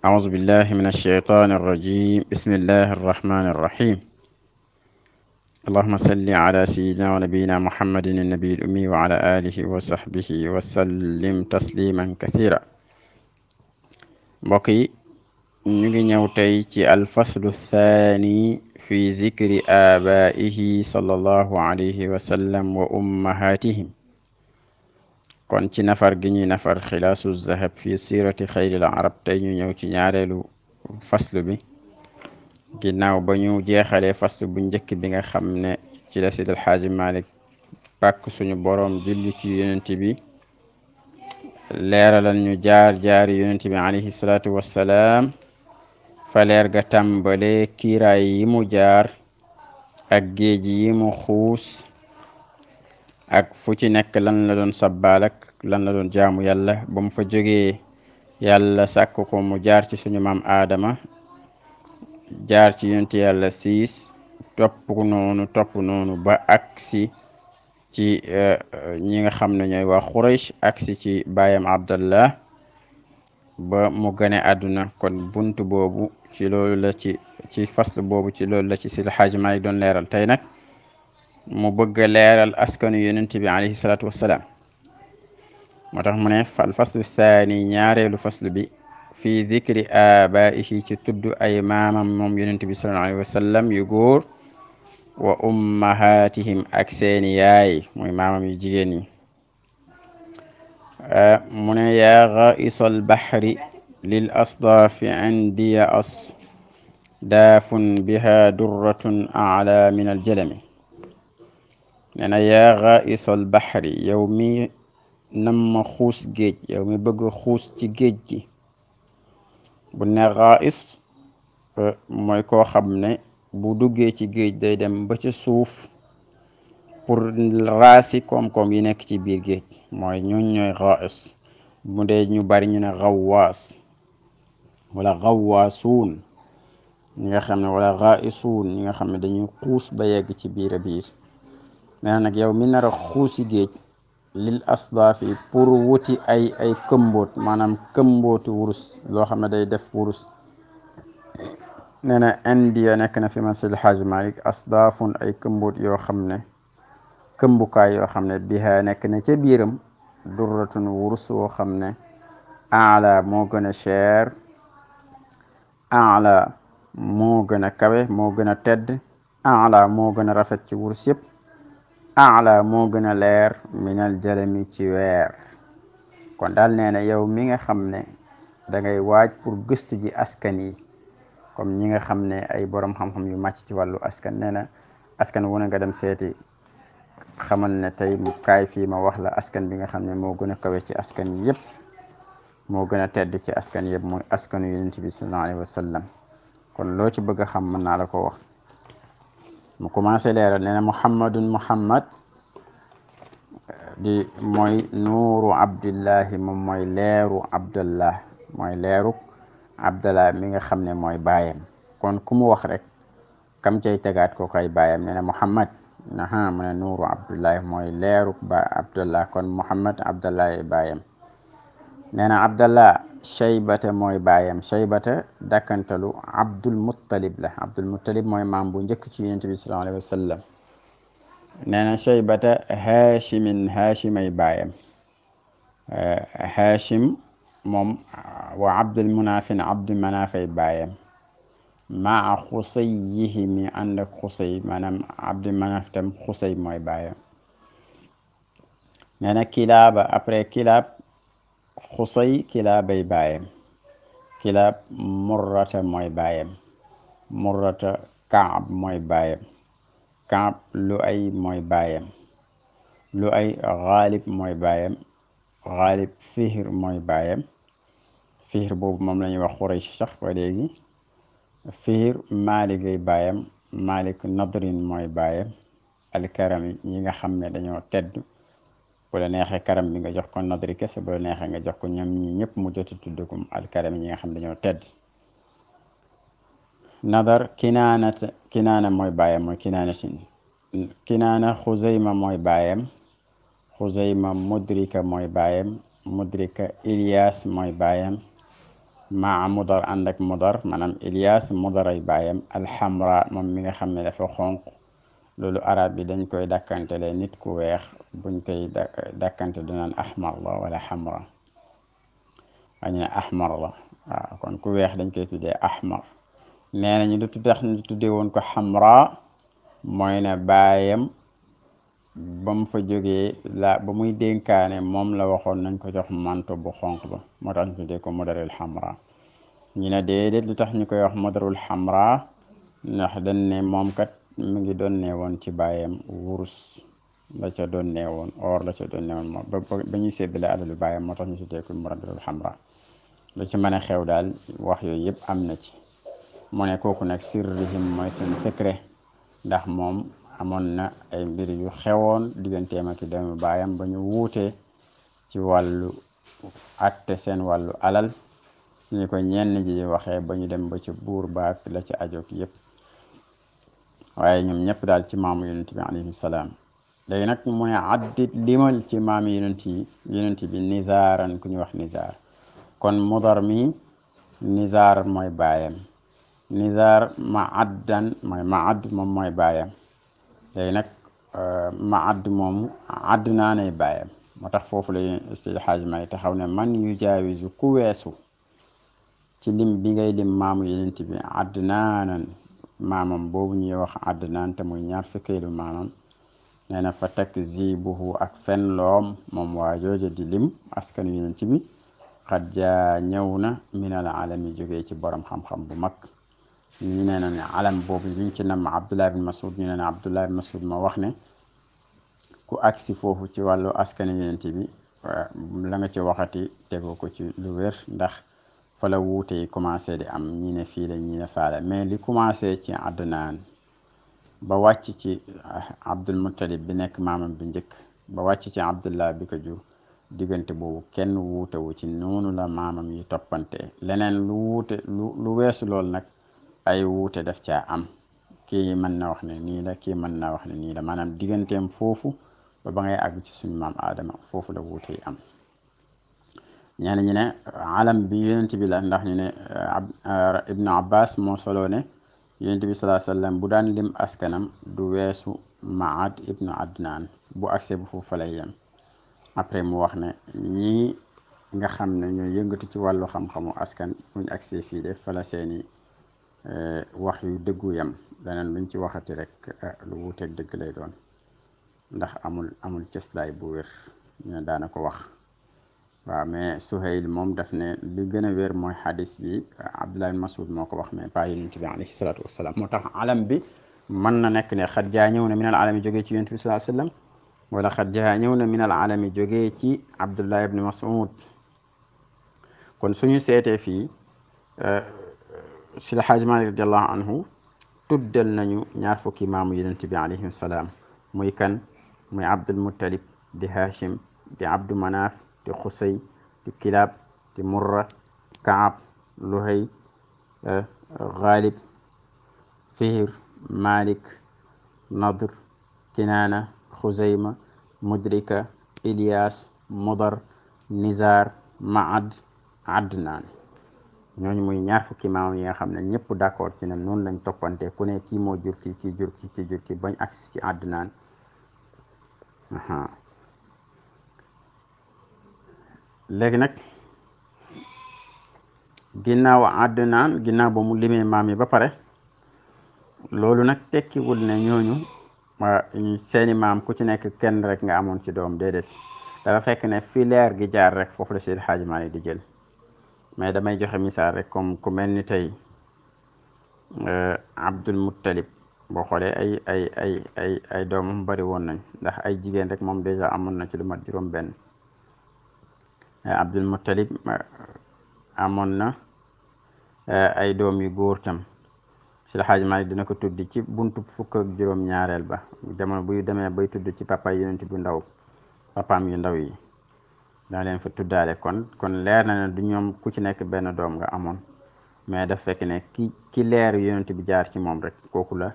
أعوذ بالله من الشيطان الرجيم. بسم الله الرحمن الرحيم. اللهم صل على سيدنا ونبينا محمد النبي الأمي وعلى آله وصحبه وسلم تسليما كثيرا. بقي نيجي نيوتي الفصل الثاني في ذكر آبائه صلى الله عليه وسلم وأمهاتهم. kon ci nafar gi ñuy nafar xilaasu zahab fi sirati xayril arab tey ñu ñëw ci ñaareelu faslu bi ginnaaw ba ñu jeexalee faslu bu njëkk bi nga xam ne ci la Seydi El Hadji Malick bàkk suñu boroom julli ci yonent bi leeralal ñu jaar-jaari yonent bi alayhi salaatu wassalaam fa leer ga tàmbale kiiraay yi mu jaar ak géej yi mu xuus ak fu ci nekk lan la doon sabbaal ak lan la doon jaamu yàlla ba mu fa jógee yàlla sàkk ko mu jaar ci suñu maam aadama jaar ci yonent yàlla siis topp noonu ba agsi ci ñi nga xam ne ñooy waa Quraysh agsi ci baayam Abdallah ba mu gane àdduna kon buntu boobu ci loolu la ci faslu boobu ci loolu la ci Seydi El Hadji Malick doon leeral tey nag mu bëgg a leeral askanu yonent bi alayhi salaatu wassalaam moo tax mu ne fal faslu saani ñaareelu faslu bi fii dikri abaihi ci tudd ay maamam moom yonent bi sallallahu alayhi wa sallam yu góor wa ummahatihim ak seeni yaay mooy maamam yu jigéen ñi mu ne yaa ghaisal bahri lil asdaafi indiya asdaafun biha durratun ala min aljalami nee na yaa ghaisal bahri yow mi nam ma xuus géej yow mi bëgg xuus ci géej gi bu ne ghais mooy koo xam ne bu duggee ci géej day dem ba ca suuf pour raasi koom-koom yi nekk ci biir géej mooy ñooy ghais bu dee ñu bari ñu ne ghawaas wala ghawaasuun ñi nga xam ne wala ghaisuun ñi nga xam ne dañuy xuus ba yegg ci biir a biir nee na nag yow mi nar a xuusi géej lil asdaaf yi pour wuti ay këmboot maanaam këmbooti wurus loo xam ne day def wurus nee na indiya nekk na fi man Seydi El Hadji Malick asdaafun ay këmboot yoo xam ne këmbukaay yoo xam ne biha nekk na ca biiram durratun wurus woo xam ne ala moo gën a cher ala moo gën a kawe moo gën a tedd ala moo gën a rafet ci wurus yëpp ala moo gën a leer minal jalami ci weer kon daal nee na yow mi nga xam ne da ngay waaj pour gëstu ji askan yi comme ñi nga xam ne ay borom xam-xam yu màcc ci wàllu askan nee na askan wu ne nga dem seeti xamal ne tey mu kaay fii ma wax la askan bi nga xam ne moo gën a kawe ci askan yëpp moo gën a tedd ci askan yëpp mooy askanu yonent bi sallallahu alayhi wa sallam kon loo ci bëgg a xam mën naa la ko wax mu commencé leeral nee na muhammad di mooy nuuru abdillahi moom mooy leeru abdallah mooy leeru abdallah mi nga xam ne mooy baayam kon ku mu wax rek kam cay tegaat ko koy baayam nee na muhammad mu ne nuuru abdullahi mooy leeru ba abdallah kon muhammad abdallahi baayam nee na abdallah shaybata mooy baayam shaybata dakkantalu abdul muttalib la abdul muttalib mooy maam bu njëkk ci yonent bi sallallahu alayhi wa sallam nee na shaybata haashimay baayam haashim moom wa abdul munafin abdul manafay baayam maa xusayyihi mi ànd ak xusay maanaam abdul manaf tam xusay mooy baayam nee na kilaaba après kilaab xusay kilaabay baayam kilaab murrata mooy baayam murrata kaab mooy baayam kaab lu ay mooy baayam lu ay xaalib mooy baayam xaalib fihr mooy baayam fihr boobu moom la ñuy wax Quraysh sax ba léegi fihr malik ay baayam malik nadrin mooy baayam alkarami ñi nga xam ne dañoo tedd bu la neexee karam bi nga jox ko nadri kese bu la neexee nga jox ko ñoom ñi ñëpp mu joti tudd ko alkarami ñi nga xam dañoo tedd nadar kinaana mooy baayam mooy kinaana xuzayma mooy baayam xuzayma mudrika mooy baayam mudrika ilyas mooy baayam maa mudar ànd ak mudar maanaam Ilyas mudar ay baayam alxamra moom mi nga xam ne dafa xonq loolu arab bi dañ koy dàkkantele nit ku weex buñ koy dàkkante dinaan ahmar la wala xamra wañu ne ahmar la waaw kon ku weex dañ koy tuddee ahmar nee nañu lu tax ñu tuddee woon ko xamra mooy ne baayam ba mu fa jógee ba muy dénkaane moom la waxoon nañ ko jox manto bu xonq ba moo tax ñu tuddee ko mudarul xamra ñu ne déedéet lu tax ñu koy wax mudarul xamra ndax dañ ne moom kat mu ngi doon ne woon ci baayam wurus la ca doon ne woon or la ca doon ne woon moom ba ñuy séddale alalu baayam moo tax ñu tuddee ko mudarul xamra lu ci mën a xew daal wax yooyu yëpp am na ci mu ne kooku nag sirrihim mooy seen secret ndax moom amoon na ay mbir yu xewoon digganteem ak doomu baayam ba ñu wuute ci wàllu atte seen wàllu alal ñu ko ñenn ji waxee ba ñu dem ba ci buur baak la ci ajoog yëpp waaye ñoom ñëpp daal ci maamu yonent bi alayhi salaam léegi nag mu ne addit limal ci maami yonent bi nizaaran ku ñu wax nizaar kon mudar mi nizaar mooy baayam nizaar maaddan mooy maad moom mooy baayam léegi nag maad moomu adnaanay baayam moo tax foofu la Seydi Hajji Maalik taxaw ne man yu jaawisu ku weesu ci lim bi ngay lim maamu yonent bi adnaanan maamam boobu ñuy wax adnaan te muy ñaar fukkeelu maamam nee na fa takzibuhu ak fen loom moom waa jooja di lim askanu yonent bi xat jaa ñëw na minal alami jógee ci borom xam-xam bu mag ñu nee na ne alam boobu liñ ci nam Abdullah bin Mas'ud ñu ne ne Abdullah bin Mas'ud ma wax ne ku agsi foofu ci wàllu askanu yonent bi la nga ci waxati tegoo ko ci lu wér ndax fa la wuute yi commencé di am ñi ne fii la ñi ne faala mais li commencé ci Adnaan ba wàcc ci Abdul Muttalib bi nekk maamam bi njëkk ba wàcc ci Abdullah bi ko jur diggante boobu kenn wuutewu ci noonu la maamam yi toppante leneen lu wuute lu weesu lool nag ay wuute daf caa am kii mën na wax ne nii la kii mën na wax ne nii la maanaam digganteem foofu ba ngay àgg ci suñu maam Adama foofu la wuute yi am ñenn ñi ne alam bi yonent bi la ndax ñu ne Ibnu Abbas moo soloo ne yonent bi salaa sallam bu daan lim askanam du weesu Maad ibnu Adnaan bu agsee bu foofu fa lay yem après mu wax ne ñii nga xam ne ñooy yëngatu ci wàllu xam-xamu askan buñ agsee fii de fa la seeni wax yu dëggu yem leneen luñ ci waxati rek lu wuuteeg dëgg lay doon ndax amul cëslaay bu wér ñu ne daana ko wax waaw mais Suhayl moom daf ne li gën a wér mooy xadis bi Abdullah bin Mas'ud moo ko wax mais pas yonent bi alayhi salaatu wasalaam moo tax alam bi mën na nekk ne xat jaa ñëw na minal alami jógee ci yonent bi sallallahu alayhi wasallam wala xat jaa ñëw na minal alami jógee ci Abdullah ibn Mas'ud kon suñu seetee fii Seydi Hajji Maalik radiyallahu anhu tuddal nañu ñaar fukki maamu yonent bi alayhi salaam muy kan muy Abdul Muttalib di Hashim di Abdu Manaaf di Xusay di Kilaab di Murra Kaab Luhay Ghalib Fihr Malik Nadr Kinaana Xuzayma Mudrika Ilyas Mudar Nizar Maad Adnaan ñooñu muy ñaar fukki maam yi nga xam ne ñëpp d'accord ci ne noonu lañ toppante ku ne kii moo jur kii kii jur kii kii jur kii bañ agsi ci Adnaan léegi nag ginnaaw Adnaan ginnaaw ba mu limee maam yi ba pare loolu nag tekkiwul ne ñooñu seeni maam ku ci nekk kenn rek nga amoon ci doom déedéet dafa fekk ne fi leer gi jaar rek foofu la Seydi Hajji Maalik di jël mais damay joxe misaal rek comme ku mel ni tey Abdul Muttalib boo xoolee ay doomam bari woon nañ ndax ay jigéen rek moom dèjà amoon na ci lu mat juróom benn Abdul Muttalib amoon na ay doom yu góor tam Seydi Hajji Maalik dina ko tudd ci buntu fukk ak juróom ñaareel ba jamono buy demee bay tudd ci papa yonent bu ndaw papaam yu ndaw yi daa leen fa tuddaale kon leer na ne du ñoom ku ci nekk benn doom nga amoon mais daf fekk ne ki leer yonent bi jaar ci moom rek kooku la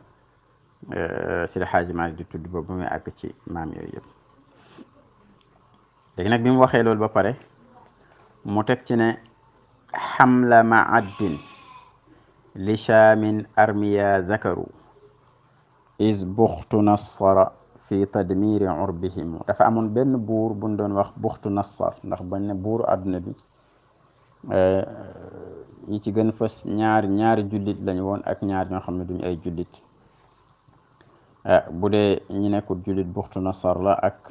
Seydi Hajji Maalik di tudd ba muy àgg ci maam yooyu yëpp léegi nag bi mu waxee loolu ba pare mu teg ci ne xamla maaddin li shaamin armiya zakaru is buxtu nassara fi tadmiri urbihim. dafa amoon benn buur buñ doon wax buxtu nassar, ndax bañ ne buuru àdduna bi yi ci gën fës ñaari jullit lañu woon ak ñaar ñoo xam ne duñu ay jullit. bu dee ñi nekkul jullit buxtu nassar la ak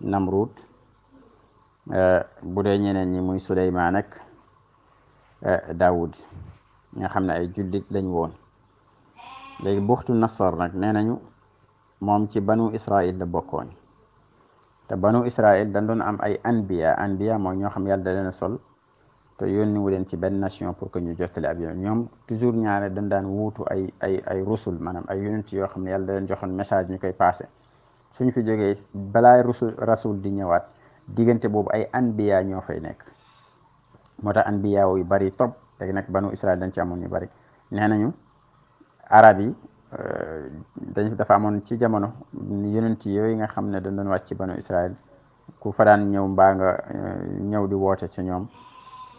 namrud. bu dee ñeneen ñi muy suleymaan ak daawud nga xam ne ay jullit lañ woon. léegi buxtu nassar nag nee nañu moom ci banu israil la bokkoon, te banu israil dañ doon am ay anbiya mooy ñoo xam yàlla da leen a sol te yónni wu leen ci benn nation pour que ñu jottali ab yoon. ñoom toujours ñaare dañ daan wuutu ay rusul, maanaam ay yonent yoo xam ne yàlla da leen joxoon message ñu koy passé. suñ fi jógee balaay rasul di ñëwaat, diggante boobu ay anbiya ñoo fay nekk. moo tax anbiya yu bari trop. léegi nag banu israil dañ ci amoon ñu bari. nee nañu arab yi dafa amoon ci jamono yonent yooyu nga xam ne dañ doon wàcc ci banu israil, ku fa daan ñëw mbaa nga ñëw di woote ci ñoom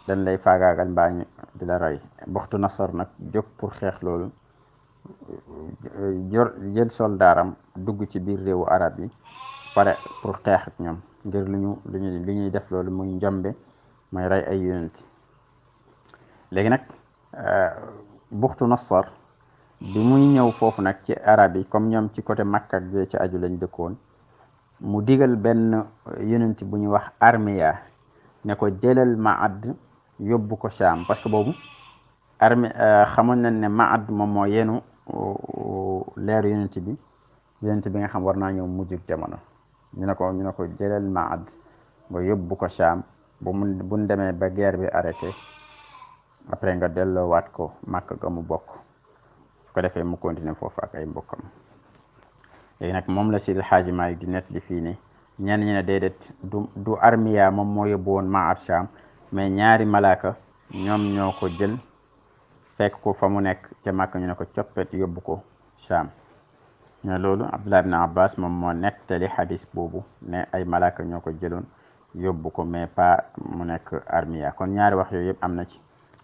dañ lay faagaagal mbaa ñu di la rey. buxtu nasar nag jóg pour xeex loolu, jël soldaaram dugg ci biir réewu arab yi pare pour xeex ak ñoom ngir li ñuy def loolu muy njombe, mooy rey ay yonent. léegi nag buxtu nasar bi muy ñëw foofu nag ci arab yi, comme ñoom ci côté Makka ak ci aju lañ dëkkoon, mu digal benn yonent bu ñuy wax armiya ne ko jëlal Maad yóbbu ko Sham, parce que boobu xamoon nañ ne Maad moom moo yenu leeru yonent bi nga xam war naa ñëw mujjug jamono. ñu ne ko jëlal Maad nga yóbbu ko Sham buñ demee ba guerre bi arrêté, après nga delloowaat ko Makka ga mu bokk, su ko defee mu continuer foofu ak ay mbokkam. léegi nag moom la Seydi El Hadji Malick di nettali fii ne ñenn ñi ne déedéet du armiya moom moo yóbbu woon Maad Sham, mais ñaari malaaka ñoom ñoo ko jël fekk ko fa mu nekk ca Makka, ñu ne ko coppet yóbbu ko Sham. ñu ne loolu Abdullah ibn Abbas moom moo nettali xadis boobu ne ay malaaka ñoo ko jëloon yóbbu ko, mais pas mu nekk armiya. kon ñaari wax yooyu yëpp am na ci.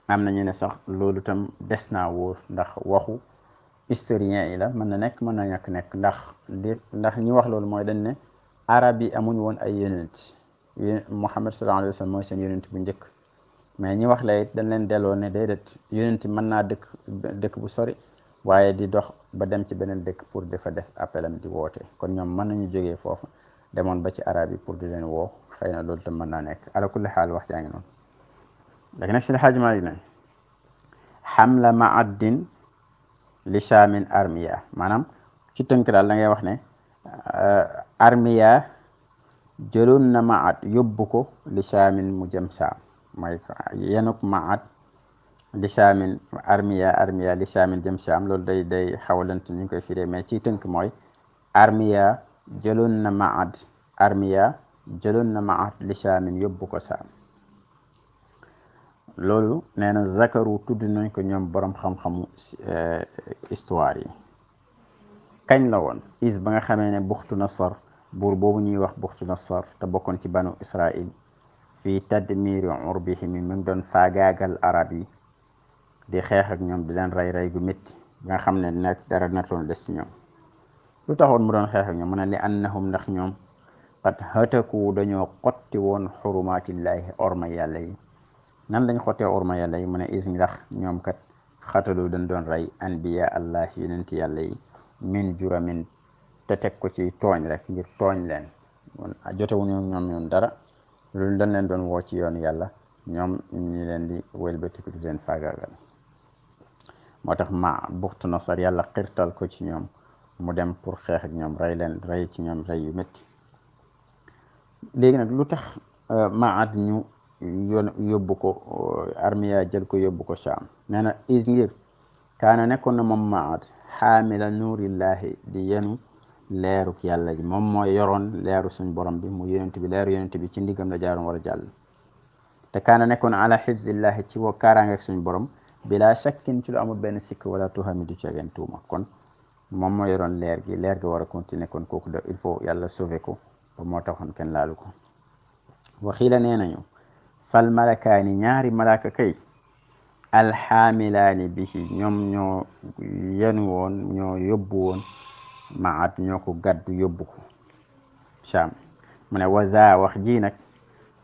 am na ñu ne sax loolu tam des naa wóor, ndax waxu historien yi la, mën na nekk mën na ñàkk nekk, ndax ñi wax loolu mooy dañ ne arab yi amuñ woon ay yonent. Muhammad sallallahu alayhi wa sallam mooy seen yonent bu njëkk, mais ñi wax la it dañ leen delloo ne déedéet yonent mën naa dëkk bu sori waaye di dox ba dem ci beneen dëkk pour dafa def appelam di woote. kon ñoom mën nañu jógee foofu demoon ba ci arab yi pour di leen woo, xëy na loolu tam mën naa nekk. ala kulli xaal wax jaa ngi noonu. léegi nag si El Hadji Malick ne xamla maaddin li shaamin armiya, maanaam ci tënk daal da ngay wax ne armiya jëloon na Maad yóbbu ko li shaamin mu jëm Shaam, mooy yenuk Maad li shaamin armiya li shaamin jëm Shaam. loolu day xawalant ñu koy firee, mais ci tënk mooy armiya jëloon na Maad li shaamin yóbbu ko Shaam. loolu nee na zakaru tudd nañ ko ñoom borom xam-xamu histoire yi. kañ la woon? is ba nga xamee ne buxtu nasar, buur boobu ñuy wax buxtu nasar te bokkoon ci banu israil, fii tadmiri urbihim mi ngi doon faagaagal arab yi, di xeex ak ñoom di leen rey gu métti ba nga xam ne nag dara natoon des ci ñoom. lu taxoon mu doon xeex ak ñoom mu ne li annahum ndax ñoom qad hataku dañoo xotti woon xurumatillahi orma yàlla yi. nan lañ xottee orma yàlla yi mu ne is ndax ñoom kat xatalu dañ doon rey anbiya allah yonent yàlla yi min juramin te teg ko ci tooñ rek ngir tooñ leen. jotewuñu ñoom dara loolu dañ leen doon woo ci yoon yàlla, ñoom ñi leen di wëlbatiku di leen faagaagal. moo tax buxtu nasar yàlla xirtal ko ci ñoom mu dem pour xeex ak ñoom, rey ci ñoom rey yu métti. léegi nag lu tax Maad ñu yóbbu ko armiya jël ko yóbbu ko Shaam? nee na is ngir kaana nekkoon na moom Maad xaamila nuurillahi di yenu leeruk yàlla ji, moom mooy yoroon leeru suñ borom bi mu leeru yonent bi ci ndigam la jaaroon war a jàll. te kaana nekkoon ala xifzillahi ci wo kaaraange ak suñ borom bila shakkin ci lu amul benn sikk wala tuhami du cegeen tuuma. kon moom mooy yoroon leer gi war a continuer, kon kooku il faut yàlla sauver ko ba moo taxoon kenn laalu ko. waxiila nee nañu fal malakaani ñaari malaaka kay alxaamilaani bihi ñoom ñoo yenu woon ñoo yóbbu woon maat ñoo ko gaddu yóbbu ko Sham mu ne waza wax ji nag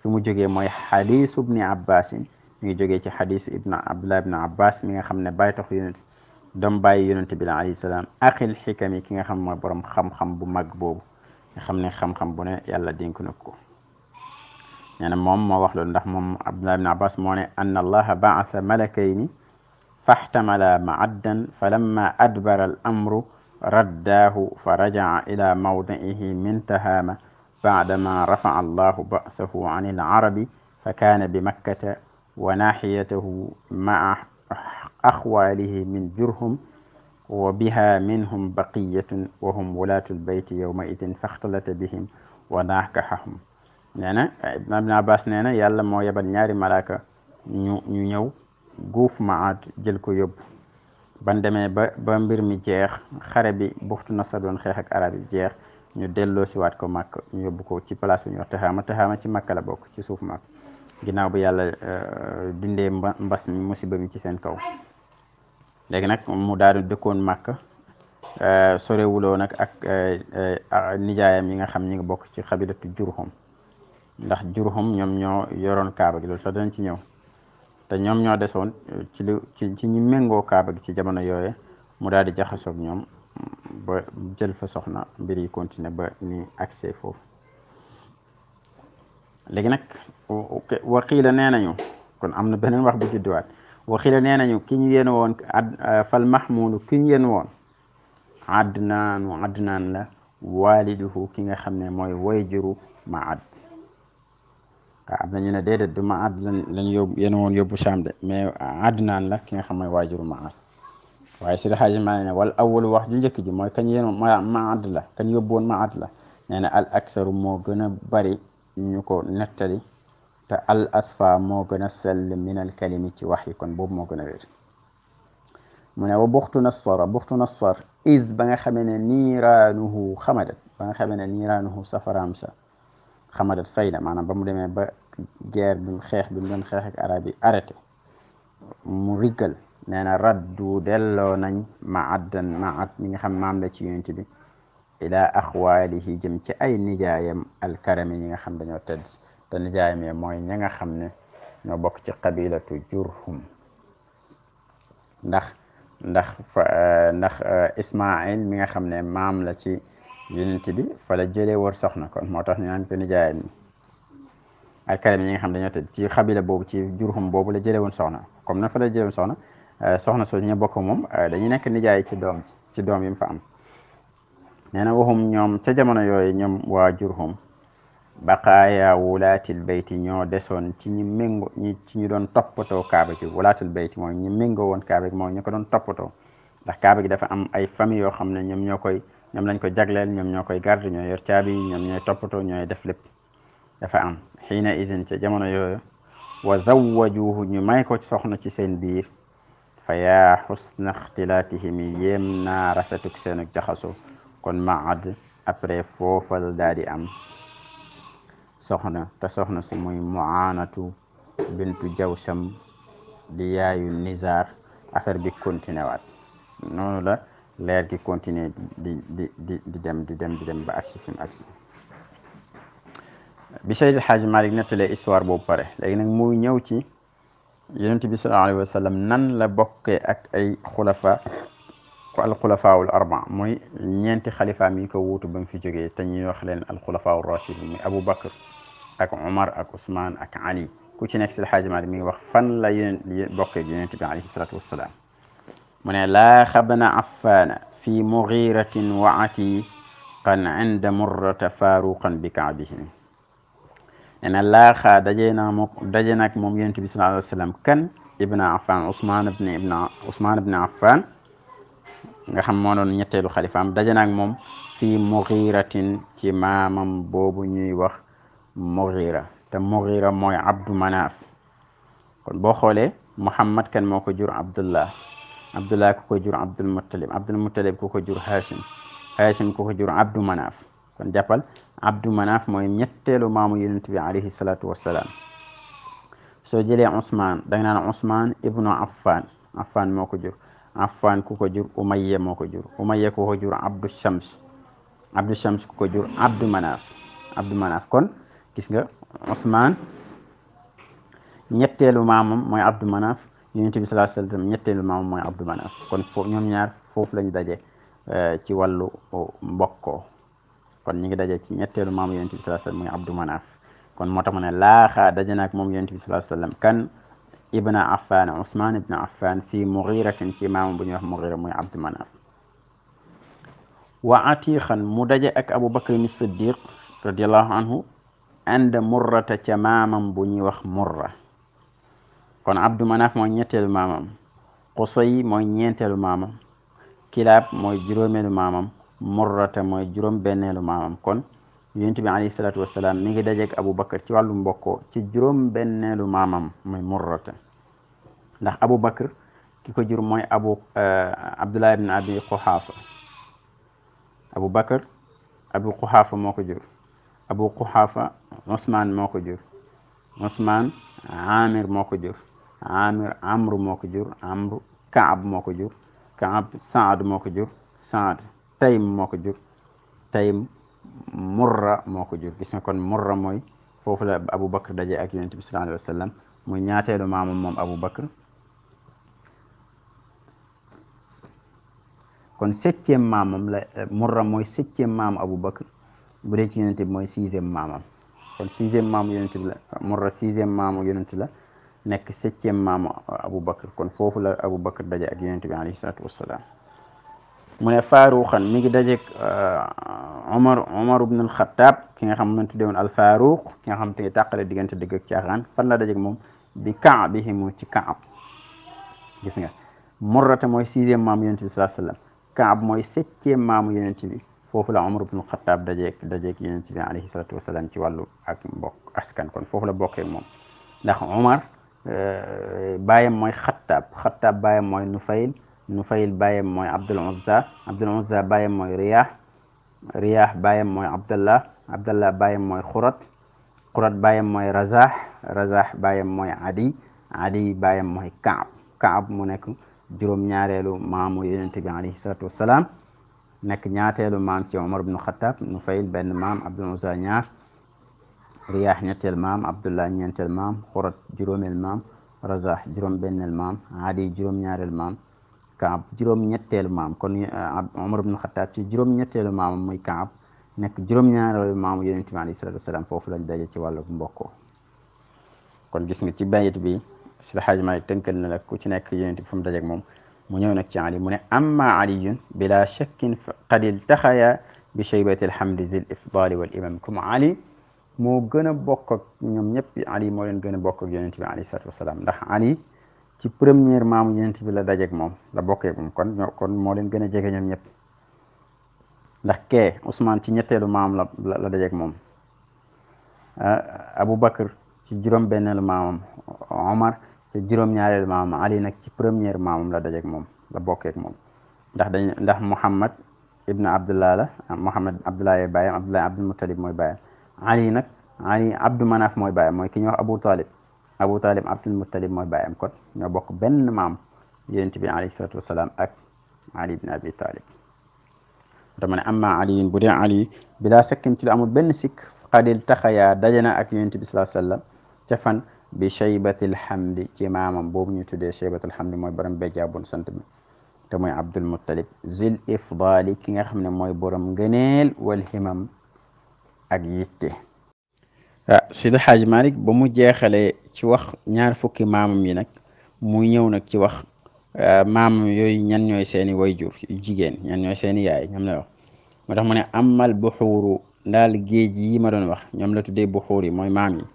fi mu jógee mooy xadisu ibni abbasin mi ngi jógee ci xadisu abdullah ibn abbas mi nga xam ne bàyyi tax yonent doom bàyyi yonent bi alayhi salaam axil xikami ki nga xam mooy borom xam-xam bu mag boobu nga xam ne xam-xam bu ne yàlla dénk na ko nee na moom moo wax loolu ndax moom abdullah ibn abbas moo ne anna allaha baasa malakayni faxtamala maaddan fa lamma adbara al amru raddaahu fa rajaca ila mawdiihi min tahaama baadama rafaca allahu ba'sahu an al-arabi fa kaana bi makkata wa naaxiyatahu maca axwaalihi min jurhum wa biha minhum baqiyatun wa hum wulaatu lbeyti yowmaidin faxtalata bihim wa naakaxahum nee na ibn abbas nee na yàlla moo yebal ñaari malaaka ñu ñëw guuf Maad jël ko yóbbu ban demee ba mbir mi jeex xare bi Buxtu Nasar doon xeex ak arab yi jeex ñu delloo si waat ko Màkk ñu yóbbu ko ci place bi ñuy wax Taxaama ci Màkka la bokk ci suuf Màkk ginnaaw bi yàlla dindee mbas mi musiba mi ci seen kaw léegi nag mu daal di dëkkoon Màkk sorewuloo nag ak nijaayam yi nga xam ñi nga bokk ci xabilatu Jurhum ndax Jurhum ñoom ñoo yoroon kaaba gi loolu sax danañ ci ñëw te ñoom ñoo desoon ci ñi méngoo kaaba gi ci jamono yooye mu daal di jaxasoog ñoom ba jël fa soxna mbir yi continuer ba ni accès foofu léegi nag waxiila nee nañu kon am na beneen wax bu judduwaat waxiila nee nañu ki ñu yéen woon fal mahmuulu ki ñu yéen woon Adnaan la waaliduhu ki nga xam ne mooy wayjuru Maad waaw am na ñu ne déedéet du Maad lañ yóbbu yéen woon yóbbu Sham de mais Adnaan la ki nga xam mooy waajuru Maad waaye Seydi Haaji Maalik ne wal awwalu wax ju njëkk ji mooy kañ yéen Maad la kañ yóbbu woon Maad la nee na al aksaru moo gën a bari ñu ko nettali te al asfa moo gën a sell min al kalimi ci wax yi kon boobu moo gën a wér mu ne wa Buxtu Nassar is ba nga xamee ne niiraanuhu xamadat ba nga xamee ne niiraanuhu safaraam sa xamadat fay na maanaam ba mu demee ba guerre bi xeex bi mu doon xeex ak arab yi arrêté mu riggal nee na raddu delloo nañ Maad mi nga xam maam la ci yonent bi ila axwaalihi jëm ci ay nijaayam alkarami ñi nga xam dañoo tedd te nijaayam yi mooy ña nga xam ne ñoo bokk ci qabilatu Jurhum ndax Ismail mi nga xam ne maam la ci yonent bi fa la jëlee war soxna kon moo tax ñu naan ko nijaayam ñi alkarami ñi nga xam dañoo tedd ci xabila boobu ci Jurhum boobu la jëlee woon soxna comme na fa la jëlee woon soxna soxna soo ñu bokk moom dañuy nekk nijaay ci doom yi mu fa am nee na waxum ñoom ca jamono yooyu ñoom waa Jurhum baqaaya wulaatil bayti ñoo desoon ci ñu doon toppatoo kaaba gi wulaatil bayti mooy ñi méngoo woon kaaba gi mooy ñu ko doon toppatoo ndax kaaba gi dafa am ay famille yoo xam ne ñoom lañ ko jagleel ñoom ñoo koy garde ñooy yor caabi ñoom ñooy toppatoo ñooy def lépp dafa am xiina isin ca jamono yooyu wa zawwajuhu ñu may ko soxna ci seen biir fa yaa xusna ixtilaatihim yéem naa rafetuk seen ak jaxasoo kon Maad après foofal daal di am soxna te soxna si muy Muaanatu bintu Jawsham di yaayu Nizar affaire bi continué waat noonu la leer gi continué di dem ba agsi fi mu agsi bi Seydi El Hadji Malick nettalee histoire boobu pare léegi nag muy ñëw ci yonent bi sallallahu alayhi wa sallam nan la bokkee ak ay alxulafaawul arba mooy ñeenti xalifaam yi ko wuutu ba mu fi jógee te ñuy wax leen alxulafaawul rachidun muy Abu Bakr ak Umar ak Ousmane ak Ali ku ci nekk si El Hadji Malick mi ngi wax fan la bokkee ak yonent bi alayhi salaatu wassalaam mu ne laa xabna affaana fi mughiratin wa atiqan inda murrata faruqan bi kaabihim nee na laaxaa daje nag moom yonent bi sallallahu alayhi wa sallam kan ibn Affan Ousmane ibn Affan nga xam moo doon ñetteelu xalifaam daje nag moom fii mughiratin ci maamam boobu ñuy wax Mughira te Mughira mooy Abdu Manaaf kon boo xoolee Muhammad kan moo ko jur Abdullah ku ko jur Abdul Muttalib ku ko jur Hashim ku ko jur Abdu Manaaf kon jàppal Abdu Manaaf mooy ñetteelu maamu yonent bi alayhi salaatu wassalaam soo jëlee Ousmane da nga naan Ousmane ibnu Affan. Affan moo ko jur. Affan ku ko jur Umayya moo ko jur. Umayya ku ko jur Abdu Shams. Abdu Shams ku ko jur Abdu Manaf. Abdu Manaf kon gis nga Ousmane ñetteelu maamam mooy Abdu Manaf. Yonent bi sallallahu alayhi wasallam ñetteelu maamam mooy Abdu Manaf. kon ñoom ñaar foofu lañ daje ci wàllu mbokkoo. kon ñi ngi daje ci ñetteelu maamu Yonent bi sallallahu alayhi wasallam mooy Abdu Manaf. kon moo tax mu ne laaxaa daje naag moom Yonent bi sallallahu alayhi wasallam kan ibna Affan Ousmane ibna Affan fii Mughiratin ci maamu bu ñuy wax Mughira mooy Abdu Manaf. wa atiqan mu daje ak Abu Bakrin Siddiq radiyallahu anhu ànd murrata ca maamam bu ñuy wax murra. kon Abdu Manaf mooy ñetteelu maamam. Qusay mooy ñeenteelu maamam. Kilaab mooy juróomeelu maamam. murrata mooy juróom benneelu maamam. kon Yonent bi alayhi salaatu wasalaam mi ngi dajeek Abu Bakar ci wàllu mbokkoo ci juróom benneelu maamam mooy murrata. ndax Abu Bakar ki ko jur mooy Abdullah ibn Abi Quhafa. Abu Bakar Abu Quhafa moo ko jur. Abu Quhafa Ousmane moo ko jur. Ousmane Amir moo ko jur. Amir Amru moo ko jur. Amru Kaab moo ko jur. Kaab Saad moo ko jur. Saad Taym moo ko jur. Taym Murra moo ko jur. gis nga kon Murra mooy foofu la Abu Bakar daje ak Yonent bi sallallahu alayhi wa sallam muy ñaateelu maamam moom Abu Bakar. kon septième maamam la Murra mooy septième maamu Abu Bakar bu dee ci Yonent bi mooy sixième maamam. kon sixième maamu Yonent bi la Murra sixième maamu Yonent la nekk septième maamu Abu Bakar kon foofu la Abu Bakar daje ak Yonent bi alayhi salaatu wassalaam. mu ne Faaruqan mi ngi dajeek Omar ibn al-Khattab ki nga xam ne tuddee woon al Faaruq ki nga xam te tàqale diggante dëgg ak caaxaan fan la dajeek moom bi Kaabihimu ci Kaab. gis nga Murrata mooy sixième maamu Yonent bi sallallahu alayhi wasallam. Kaab mooy septième maamu Yonent bi foofu la Omar ibn al-Khattab dajeek Yonent bi alayhi salaatu wassalaam ci wàllu ak mbokk askan kon foofu la bokkee moom ndax Omar baayam mooy Xattaab baayam mooy Nufayl baayam mooy Abdul Uzza baayam mooy Riyah baayam mooy Abdallah baayam mooy Xurat baayam mooy Razah baayam mooy Adi baayam mooy Kaab mu nekk juróom-ñaareelu maamu Yonent bi alayhi salaatu wassalaam nekk ñaateelu maam ci Omar ibn Khattab. Nufayl benn maam, Abdul Uzza ñaar, Riyah ñetteel maam, Abdullah ñeenteel maam, Xurat juróomeel maam, Razah juróom-benneel maam, Adi juróom-ñaareel maam, Kaab juróom-ñetteelu maam. kon Omar ibn Khattab ci juróom-ñetteelu maam muy Kaab nekk juróom-ñaareelu maamu Yonent bi alayhi salaatu wassalaam foofu lañ daje ci wàllu mbokkoo. kon gis nga ci bayit bi Seydi Hajji Maalik tënkal na la ku ci nekk Yonent bi fu mu dajeek moom mu ñëw nag ci Ali mu ne amma aliyun bila shakkin qad iltaxaya bi shaybati alhamdi zil ifdali wal imam. comme Ali moo gën a bokk ak ñoom ñëpp. Ali moo leen gën a bokk ak Yonent bi alayhi salaatu wassalaam ndax Ali ci première maamu Yonent bi la dajeek moom la bokkee moom kon moo leen gën a jege ñoom ñëpp ndax kee Ousmane ci ñetteelu maam la dajeek moom. Abu Bakr ci juróom-benneelu maamam, Omar ci juróom-ñaareelu maamam, Ali nag ci première maamam la dajeek moom la bokkeek moom ndax Muhammad ibn Abdullah la. Muhammad Abdullah yee baayam, Abdullah Abdul Muttalib mooy baayam. Ali Abdu Manaf mooy baayam mooy ki ñuy wax Abu Talib Abdul Muttalib mooy baayam kon ñoo bokk benn maam Yonent bi alayhi salaatu wassalaam ak Ali ibn Abi Talib. dama ne amma aliyin bu dee Ali bilaa sakkin ci lu amul benn sikk qad iltaxaya dajana ak Yonent bi sallallahu alayhi wasallam ca fan bi shaybatil hamdi ci maamam boobu ñu tuddee shaybatul hamdi mooy borom béjjaabun sant bi te mooy Abdul Muttalib zil ifdali ki nga xam ne mooy borom ngëneel wal himam ak yitte. Seydi Hajji Maalik ba mu jeexalee ci wax ñaar fukki maamam yi nag muy ñëw nag ci wax maamam yooyu ñan ñooy seeni wayjur jigéen ñan ñooy seeni yaay ñoom la wax. moo tax mu ne amal buxuuru ndaal géej yi ma doon wax ñoom la tuddee buxuur yi mooy maam yi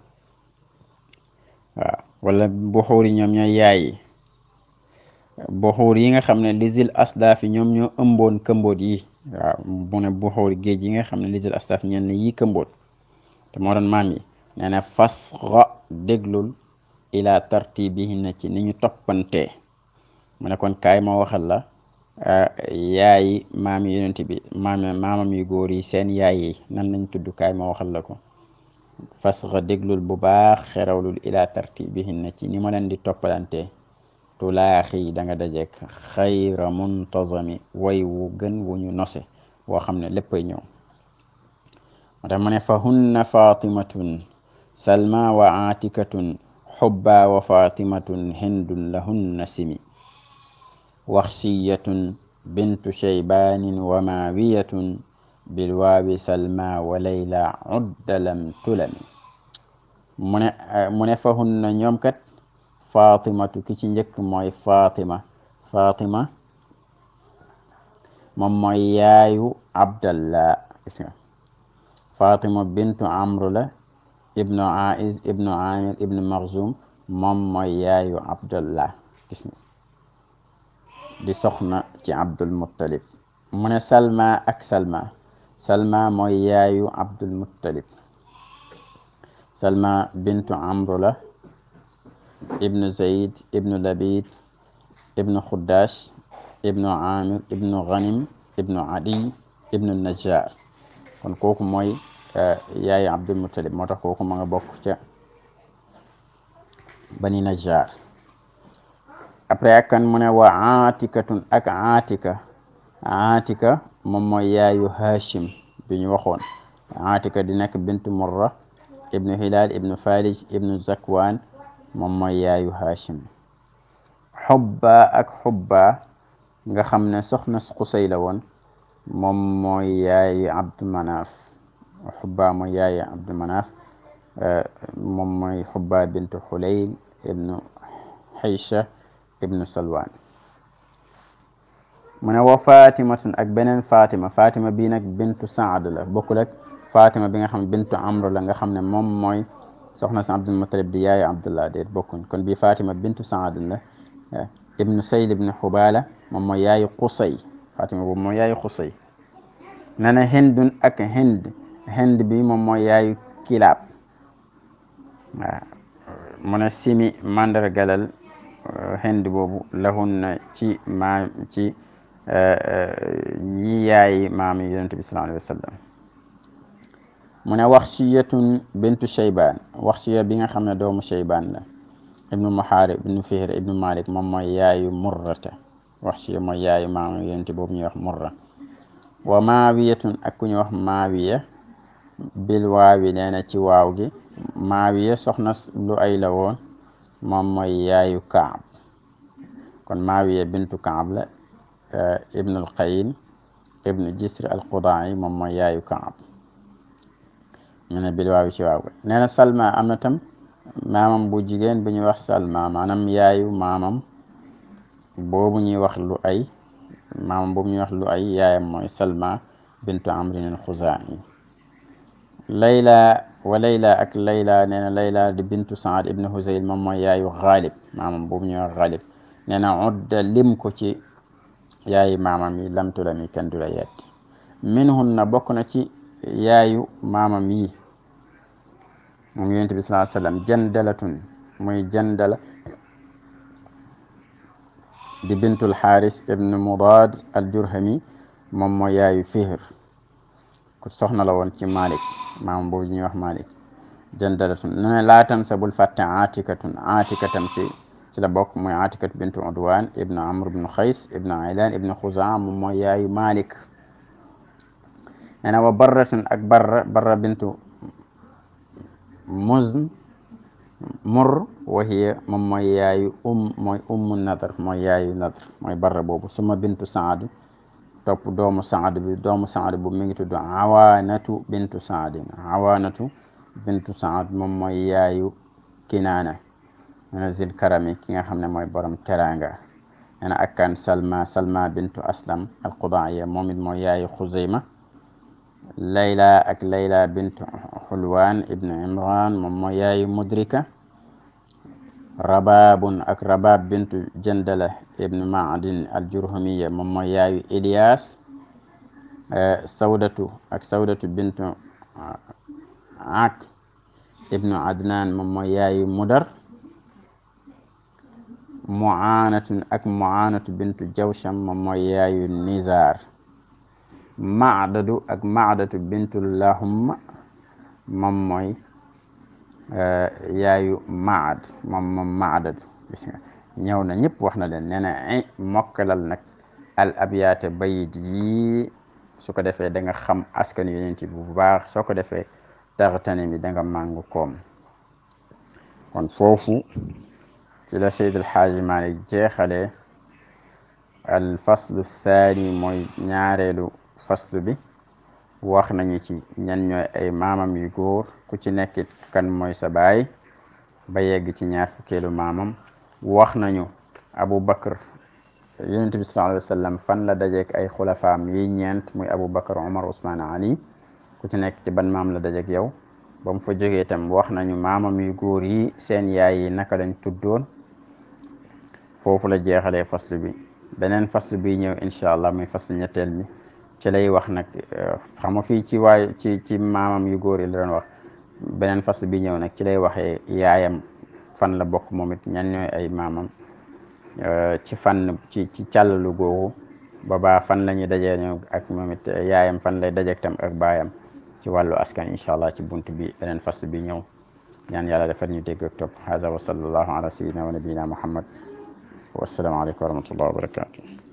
wala buxuur yi ñoom ñooy yaay yi. buxuur yi nga xam ne lisil asdaafi ñoom ñoo ëmboon këmboot yi mu ne buxuur géej yi nga xam ne lisil asdaafi ñeen ne yi këmboot te moo doon maam yi. nee na fasxa déglul ila tartibihinna ci ni ñu toppantee. mu ne kon kaay ma waxal la yaayi maami Yonent bi maamam yu góor yi seen yaay yi nan lañ tudd kaay ma waxal la ko. fasga déglul bu baax xerawlul ila tartibihinna ci ni ma leen di toppalante tulaaxi da nga dajek xayra muntazami way wu gën wu ñu nose woo xam ne léppay ñëw moo tax mu ne fa hunna fatimatun salma wa atikatun xubba wa fatimatun hindun lahunna simi waxsiyatun bintu shaybanin wa maawiyatun bilwaawi salma wa layla udda lam tulami mu ne fa hunna ñoom kat fatimatu ki ci njëkk mooy fatima moom mooy yaayu abdallah gis nga fatima bintu amru la ibnu aiz ibnu amir ibnu makhzum moom mooy yaayu abdallah gis nga di soxna ci abdul muttalib mu ne salma ak salma mooy yaayu abdul muttalib salma bintu amru la ibnu zayd ibnu labid ibnu khuddash ibnu amir ibnu ghanim ibnu adi ibnu najjar kon kooku mooy yaayu abdul muttalib moo tax kooku ma nga bokk ca bani najjar après ak kan mu ne wa atikatun ak atika moom mooy yaayu hashim bi ñu waxoon atika di nekk bintu murra ibnu hilal ibnu falij ibnu zakwan moom mooy yaayu hashim xubba ak xubba nga xam ne soxna Xusay la woon moom mooy yaayu abdu manaf xubba mooy yaayu abdu manaf moom mooy xubba bintu xulayl ibnu xaysha ibnu salwan mu ne wa fatimatun ak beneen fatima bii nag bintu saad la bokkul ak fatima bi nga xam ne bintu amr la nga xam ne moom mooy soxna si abdul muttalib di yaayu abdullah déet bokkuñ kon bii fatima bintu saad la ibnu sayl ibnu xubala moom mooy yaayu qusay fatima boobu mooy yaayu qusay nee na hindun ak hind bi moom mooy yaayu kilaab waaw mu ne simi mandargalal hind boobu lahunna ci ñi yaayi maami yonent bi sallallahu alayhi wa sallam mu ne waxshiyatun bintu shayban waxshiya bi nga xam ne doomu shayban la ibnu muharib ibnu fihr ibnu malik moom mooy yaayu murrata waxshiya mooy yaayu maami yonent boobu ñuy wax murra wa maawiyatun ak ku ñuy wax maawiya bil waawi nee na ci waaw gi maawiya soxna lu ay la woon moom mooy yaayu kaab kon maawiya bintu kaab la ibnu alqayin ibnu jisr alqudaai moom mooy yaayu kaab ñu ne bil waawi ci waaw ga nee na salma am na tam maamam bu jigéen bu ñuy wax salma maanaam yaayu maamam boobu ñuy wax lu ay yaayam mooy salma bintu amrin alxuzaai layla ak layla nee na layla di bintu saad ibnu huzayl moom mooy yaayu xaalib maamam boobu ñuy wax xaalib nee na udda lim ko ci yaayu maamam yi lamtula mi kenn du la yett minhunna bokk na ci yaayu maamam yi moom yonent bi sallallahu alayhi wasallam jandalatun muy jandala di bintul xaaris ibnu mudaad aljurhami moom mooy yaayu fihr ku soxna la woon ci malik maamam boobu ñuy wax malik jandalatun ne laatan sa bul fàtte atikatam ci la bokk mooy atikatu bintu udwan ibnu amr ibnu xays ibnu aylan ibnu xuzaa moom mooy yaayu malik nee na wa barratun ak barra bintu mur wa hiya moom mooy yaayu ummu nadr mooy yaayu nadr mooy barra boobu suma bintu saad topp doomu saad bu mi ngi tudd awaanatu bintu saad moom mooy yaayu kinaana zil karami ki nga xam ne mooy borom teranga nee na akkan salma bintu aslam alqudaaya moom it mooy yaayu xuzayma layla bintu xulwaan ibnu imran moom mooy yaayu mudrika rababun ak rabab bintu jandala ibnu maadin aljurhumiya moom mooy yaayu ilyas sawdatu bintu ak ibnu adnan moom mooy yaayu mudar muanatu bintu jawsham moom mooy yaayu nizar maadatu bintu lahum moom mooy yaayu maad moom maadadu gis nga ñëw na ñëpp wax na leen nee na mokkalal nag al abyaate bayit yi su ko defee da nga xam askan yonent bi bu baax soo ko defee taxtani mi da nga màng koom kon foofu ci la Seyd El Hadji Malick jeexalee al faslu thani mooy ñaareelu faslu bi wax nañu ci ñan ñooy ay maamam yu góor ku ci nekkit kan mooy sa baay ba yegg ci ñaar fukkeelu maamam wax nañu Abu Bakr yonent bi sallallahu alayhi wa sallam fan la dajeek ay xulafaam yi ñeent muy Abu Bakr Omar Ousmane Ali ku ci nekk ci ban maam la dajeek yow ba mu fa jógee itam wax nañu maamam yu góor yi seen yaay yi naka lañ tuddoon foofu la jeexalee faslu bi beneen faslu bi ñëw incha allah muy faslu ñetteel bi ci lay wax nag xam nga fii ci maamam yu góor yi la doon wax beneen faslu bi ñëw nag ci lay waxee yaayam fan la bokk moom it ñan ñooy ay maamam ci fànn ci càllalu googu ba fan la ñuy dajee ñëw ak moom it yaayam fan lay dajeek tam ak baayam ci wàllu askan incha allah ci bunt bi beneen faslu bi ñëw ñaan yàlla defal ñu dégg ak topp haza wa sallallahu ala sayyidina wa nabiyina muhammad wassalaamu aleykum wa rahmatullah wa barakatuh